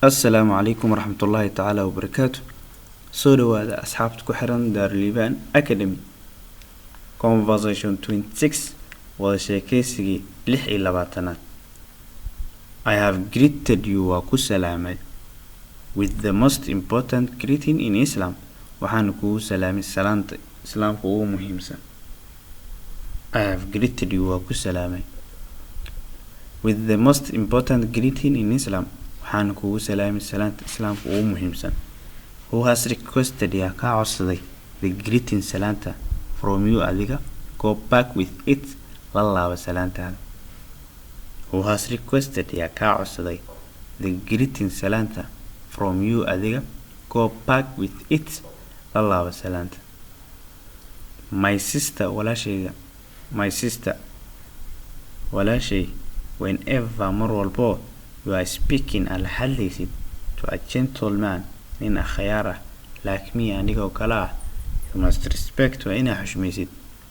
Assalaamu calaykum waraxmatullaahi tacaala wabarakaatu. Soo dhawaada asxaabta ku xiran Daaruliibaan Academy. Conversation 26, wada sheekeysigii 26aad. I have greeted you, waa ku salaamay, with the most important greeting in Islam, waxaana kugu salaamay salaanta islaamka ugu muhiimsan. I have greeted you, waa ku salaamay, with the most important greeting in Islam, waxaana kugu salaamay salaanta islaamka ugu muhiimsan. Who has requested, yaa kaa codsaday, the greeting, salaanta, from you, adiga? Go back with it, la laaba salaantaada. Who has requested, yaa kaa codsaday, the greeting, salaanta, from you, adiga? Go back with it, la laaba salaanta. My sister, walaashayga. My sister, walaashay, whenever, mar walbo, you are speaking, aad la hadlaysid, to a gentleman, nin akhyaar ah, like me, anigoo kale ah, you must respect, waa inaa xushmaysid,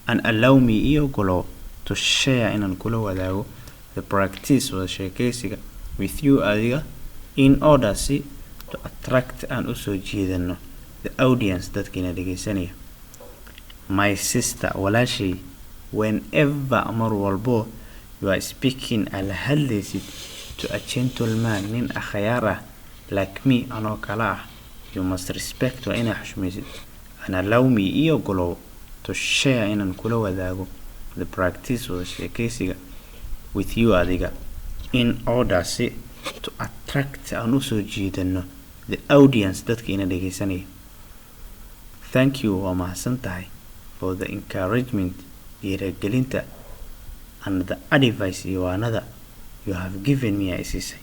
and allow me, iyo ogolow, to share, inaan kula wadaago, the practice, wada sheekeysiga, with you, adiga, in order, si, to attract, aan usoo jiidano, the audience, dadkiina dhegeysanaya. My sister, walaashay, whenever, mar walbo, you are speaking, aad la hadlaysid, to a gentleman, nin akhyaar ah, like me, anoo kale ah, you must respect, waa inaa xushmaysid, and allow me, iyo ogolow, to share, inaan kula wadaago, the practice, wada sheekeysiga, with you, adiga, in order, si, to attract, aan usoo jiidano, the audience, dadka ina dhegeysanaya. Thank you, waa mahadsan tahay, for the encouragement, dhiirigelinta, and the advice, iyo waanada, you have given me, ay siisay.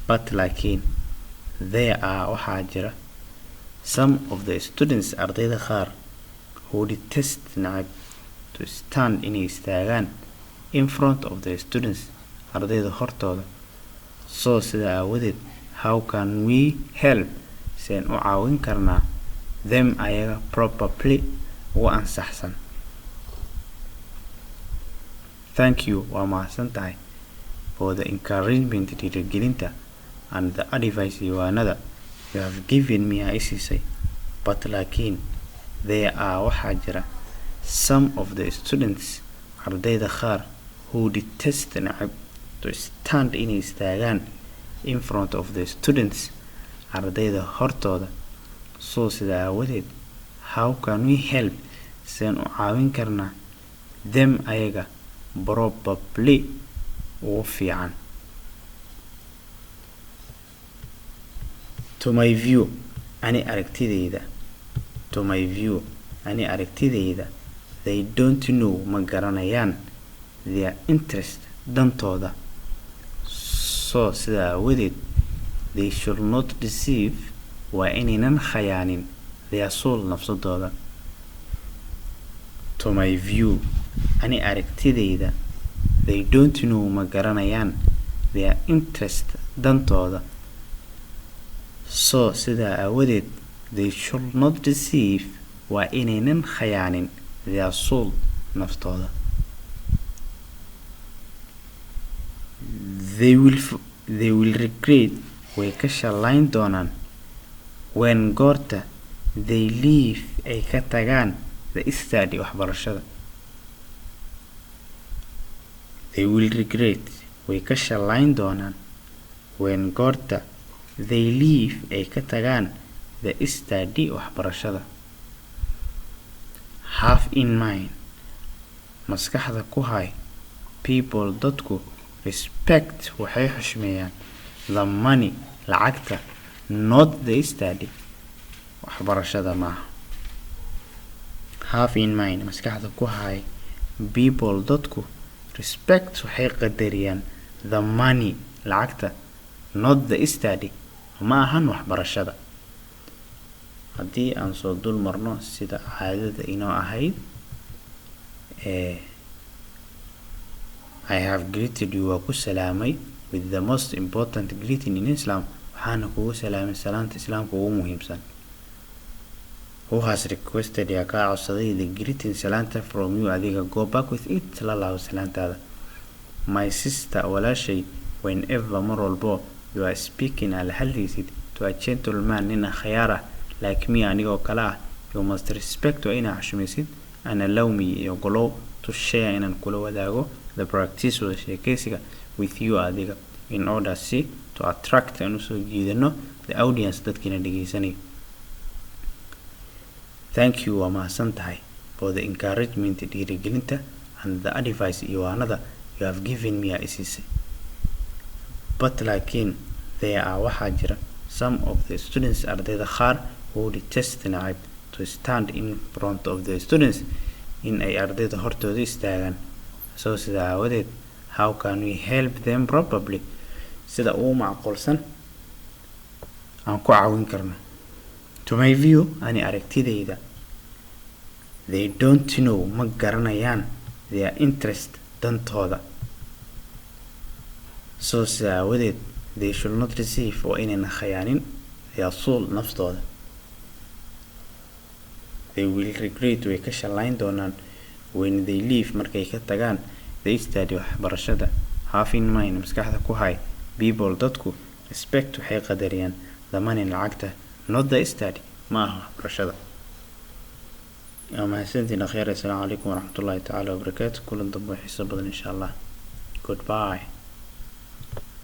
But, laakiin, there are, waxaa jira, some of the students, ardayda qaar, who detest, nacab, to stand, inay istaagaan, in front of the students, ardayda hortooda. So, sida aawadeed, how can we help, seen u caawin karnaa, them, ayaga, properly, ugu ansaxsan? Thank you, waa mahadsan tahay, for the encouragement, dhiirigelinta, and the advice, iyo waanada, you have given me, aa i siisay. But, laakiin, there are, waxaa jira, some of the students, ardayda qaar, who detest, nacab, to stand, inay istaagaan, in front of the students, ardayda hortooda. So, sida aawadeed, how can we help, seen u caawin karnaa, them, ayaga, properly, ugu fiican? To my view, ani aragtidayda. To my view, ani aragtidayda, they don't know, ma garanayaan, their interest, dantooda. So, sida aawadeed, they should not deceive, waa inaynan khayaanin, their soul, nafsadooda. To my view, ani aragtidayda, they don't know, ma garanayaan, their interest, dantooda. So, sidaa aawadeed, they should not deceive, waa inaynan khayaanin, their soul, naftooda. They will regret, way ka shallayn doonaan, when, goorta, they leave, ay ka tagaan, the study, waxbarashada. They will regret, way ka shallayn doonaan, when, goorta, they leave, ay ka tagaan, the study, waxbarashada. Have in mind, maskaxda ku hay, people, dadku, respect, waxay xushmeeyaan, the money, lacagta, not the study, waxbarashada maaha. Have in mind, maskaxda ku hay, people, dadku, respect, waxay qadariyaan, the money, lacagta, not the study, ma ahan waxbarashada. Haddii aan soo dul marno sida caadada inoo ahayd ee I have greeted you, waa ku salaamay, with the most important greeting in Islam, waxaana kugu salaamay salaanta islaamka ugu muhiimsan. Who has requested, yaa kaa codsaday, the greeting, salaanta, from you, adiga? Go back with it, la laabo salaantaada. My sister, walaashay, whenever, mar walbo. You are speaking, aa la hadlaysid, to a gentleman, nin akhyaar ah, like me, anigoo kale ah. You must respect, waa inaa xushmaysid, and allow me, iyo ogolow, to share, inaan kula wadaago, the practice, wada sheekeysiga, with you, adiga, in order, si, to attract, aan usoo jiidano, the audience, dadkiina dhegeysanaya. Thank you, waa mahadsan tahay, for the encouragement, dhiirigelinta, and the advice, iyo waanada, you have given me, aa isiisay. But, laakiin, there are, waxaa jira, some of the students, ardayda qaar, who detest, nacayb, to stand in front of the students, in ay ardayda hortooda istaagaan. So, sida aawadeed, how can we help them probably, sida ugu macquulsan aan ku caawin karno? To my view, ani aragtidayda, they don't know, ma garanayaan, their interest, dantooda. So, sida aawadeed, they should not deceive, waa inayna khayaanin, their soul, naftooda. They will regret, way ka shallayn doonaan, when they leave, markay ka tagaan, the study, waxbarashada. Have in mind, maskaxda ku hay, people, dadku, respect, waxay qadariyaan, the money, lacagta, not the study, ma aha waxbarashada. Waa mahadsantiin akhyaar. Assalaamu calaykum waraxmatullaahi tacaala wabarakaatu. Kulan dambe oo xiiso badan, insha Allah. Goodbye.